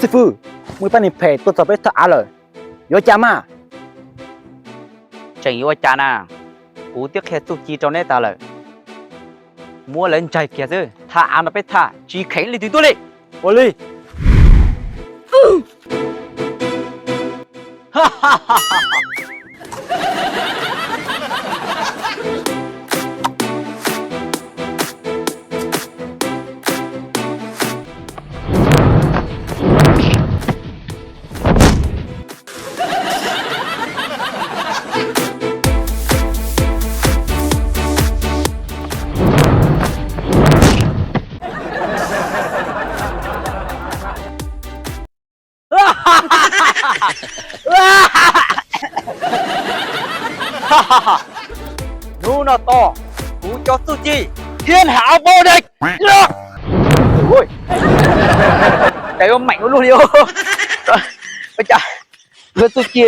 Xib fwb, muaj ib pab neeg phem tuaj txog peb thaj av lawm, yuav ua cas mas? Tseem yuav ua cas na, kuv twb qhia txuj ci rau neb tag lawm. Muab lawv ntsaig kiag xwb, thaj av no peb thaj tsis kheev leej twg tuaj li. Ua li. Hnub no tos kuv cov txuj ci thiab hais ua dej. Cas yuav meem ua luaj li os. Ua cas txuj ci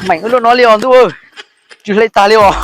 meem ua luaj no li os ntuj, tsis hle tag li os.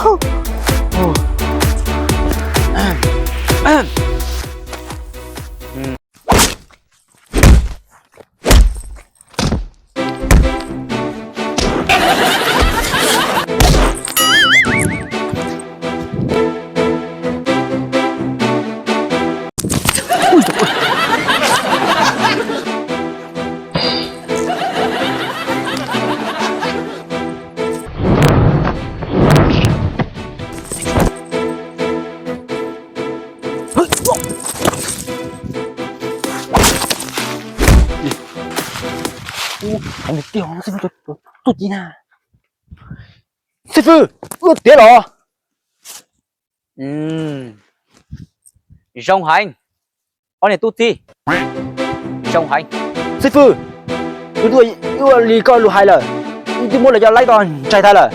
Ub, tij, txuj ci na. Xib fwb, wb tiav los. Zoo heev, ob niag tub txib. Zoo heev. Xib fwb, wb twb ua li koj lus hais lawm, wb twb muab lawv cov laib tod ntsaig tag lawm.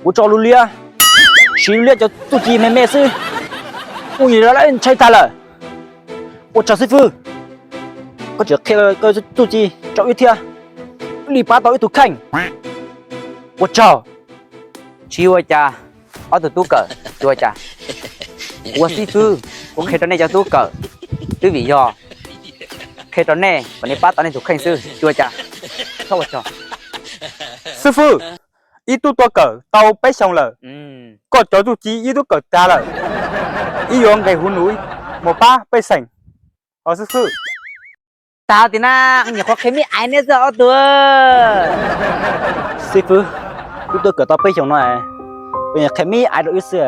Kuv tso lub liab, siv lub liab cov txuj ci me me xwb, kuj yog lawv laib ntshai tag lawm. Ua tsaug xib fwb, koj tseem qhia koj txuj ci rau wb thiab, wb li pab tau wb tus kheej. Ua tsaug. Tsis ua cas, ob tug tub kawm, tsis ua cas. Ua xib fwb, kuv qhia rau nej cov tub kawm, twb vim yog qhia rau nej kom nej pab tau nej tus kheej xwb, tsis ua cas. Txhob ua tsaug. Xib fwb, ib tug tuaj kawm tau peb xyoos lawm, koj cov txuj ci ib tug kawm tag lawm, ib yuav nqes huv nuv mus pab pej xeem os xib fwb. Tag tim na, nyuam qhuav qhia me aiv nej xwb ob tug. Xib fwb, wb tuaj kawm tau peb xyoos no, koj nyuam qhia me aiv rau wb xwb.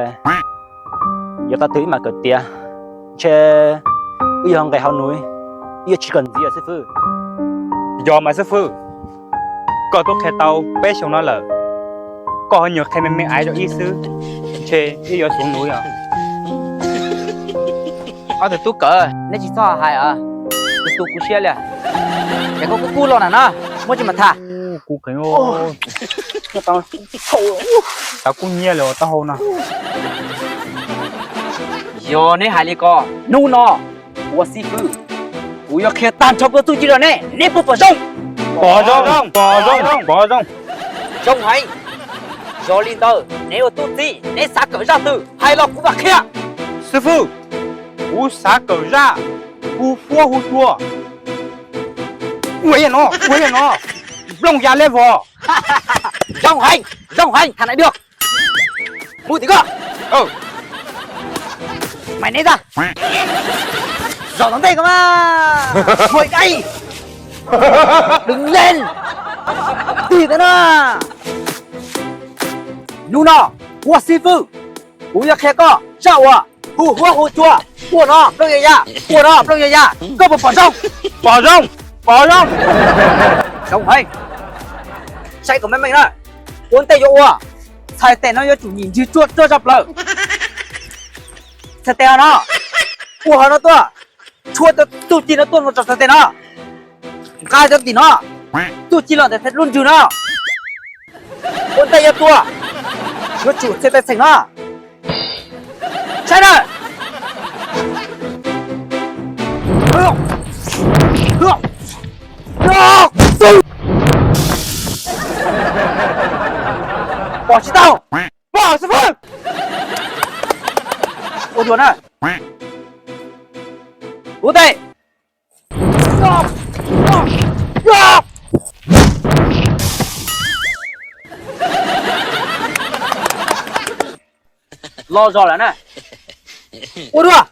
Yuav tau twg wb mam kawm tiav, ntshe wb yuav nqes huv nuv, wb yuav tsis kawm ntxiv xib fwb. Yog mas xib fwb, koj twb qhia tau peb xyoos no lawm, koj ho nyuam qhia me me aiv rau wb xwb, ntshe wb yuav xuv nuv os. Ob tug tub kawm, neb tsis txhob hais os, tus tu kuv siab li. Ces koj kub kub los na no, muab tsis mas tham. Kuv kheev, tau kub nyiab li taub hau no. Yog neb hais li ko, hnub no ua xib fwb, kuv yuav qhia tag nrho kuv txuj ci rau neb, neb puas pom zoo? Pom zoo, pom zoo, pom zoo. Zoo heev. Yog li ntawd neb ua tub txib, neb xav kawm zaj twg hais los kuv mam qhia. Xib fwb, kuv xav kawm zaj hu huab hu cua. Ua yam no, ua yam no, nplooj ya level. Zoo heev, zoo heev, tham nais được. Mus tim koj. Mày né ra. Giỏi lắm đây cơ mà. Mày đây. Đứng lên. Đi tới na. Hnub no, ua xib fwb, kuv yuav qhia koj zaj uas hu huab hu cua, ua no nplooj ya ya, ua no nplooj ya ya, koj puas pom zoo? Pom zoo, pom zoo. Zoo heev. Saib kom meej meej na, ua ntej yuav ua, txhais tes no yuav tsum nyim ntsis tsuag tsuag tshaj plaws. Txhais tes ho no, ua ho no tuaj, tshuab cov txuj ci no tuaj mus rau txhais tes no. Nqa cov tim no, txuj ci los ntawm lub ntsws no. Ua ntej yuav tua, yuav tsum txhais tes txheem no. Saib na. Pom tsis tau. Pom xib fwb. Ua dua na. Ua ntej. Los zog lawm na. Ua dua.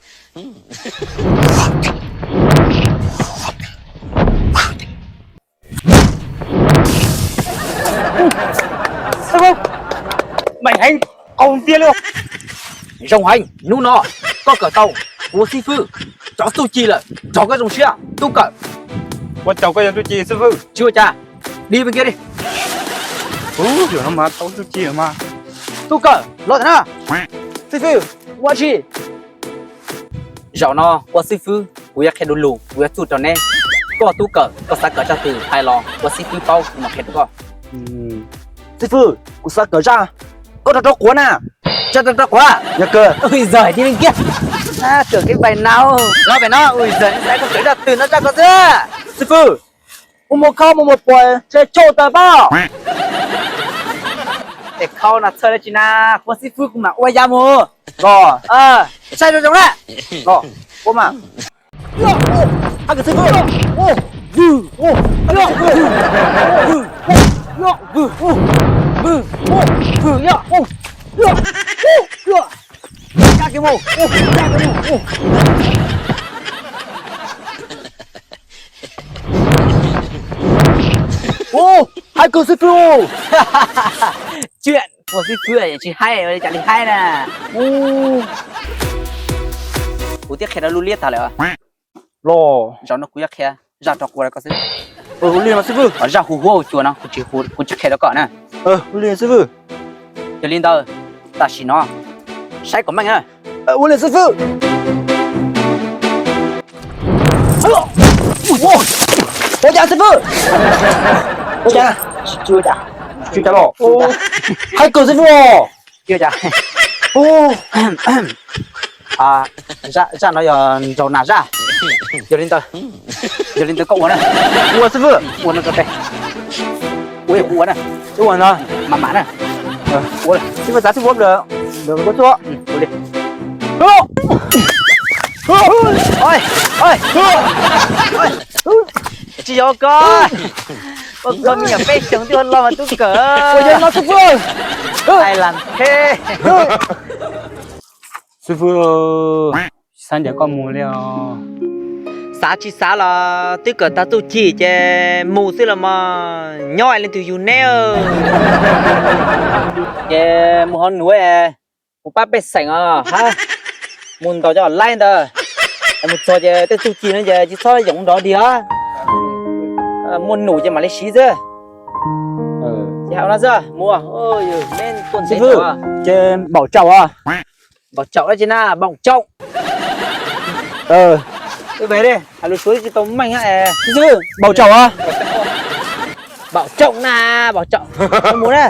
Meej heev, qau ntiag li. Zoo heev, hnub no koj kawm tau kuv xib fwb cov txuj ci lawm, nrog koj zoo siab tub kawm. Ua tsaug koj cov txuj ci xib fwb. Tsis ua cas, dim kiag li. Ub, zaum no mas tau txuj ci lawm mas. Tub kawm los ntawm no. Xib fwb, ua tsi? Zaum no ua xib fwb kuv yuav qhia du lug, kuv yuav txuj rau neb. Koj tub kawm, koj xav kawm zaj twg hais los ua xib fwb paub kuv mam qhia rau koj. Xib fwb, kuv xav kawm zaj koj rau rau quav na. Zaj rau rau quav? Yog kawg. Ui giời, đi bên kia. Kawm cái bài nào? Lo bài đó, ui giời, xav koj kawm zaj twg no zaj koj xwb. Xib fwb, ua mus khau mus mus puas tse chau tawm pab. Tes khau no txhawj dab tsi na, kuv xib fwb kuv mam ua ya mus. Los, saib zoo zoo na. Los, ua mas. Hais kwv xib fwb. Ub, hais kwv xib fwb. Chuyện của xib fwb tsis haib, cas li haib na. Kuv twb qhia rau lub liab tag lawm. Los zaum no kuv yuav qhia zaj rau quav rau koj xwb. Ua li mas xib fwb. Zaj hu huab hu cua no kuv tsis qhia rau koj na. Ua li xib fwb. Yog li ntawd, tam sim no saib kom meej na. Ua li xib fwb. Ua cas xib fwb? Ua cas? Tsis ua cas. Tsis ua cas los? Hais kwv xib fwb os. Tsis ua cas. Zaj no yog nraug nas zaj. Yog li ntawd, yog li ntawd koj ua na. Ua xib fwb. Ua no rau tes. Ua yog kuv ua na. Ua no. Mam mam na. Ua xib fwb xav xib fwb ua. Ua li. Tsis yog koj, koj me nyuam peb xyoos twb los mas tub kawm. Ua yog no xib fwb. Ai lam the. Xib fwb, xav ncaim koj mus li os. Xav tsis xav los twb kawm tag txuj ci ces mus xwb los mas, nyob leej twg yug neb. Ces mus ho nuav, kuv pab pej xeem os, mus ntaus cov laib ntawd, mus txog ces tej txuj ci no ces tsis txhob yoov nrov dig os. Muaj num ces mam li siv xwb. Ces hais no xwb, mus. Xib fwb, ces npaum tsaum os. Npaum tsaum dab tsi na, npaum tsaum. Hais lus Suav tsis tau meej. Xib fwb, npaum tsaum os. Npaum tsaum na, npaum tsaum. Mus na.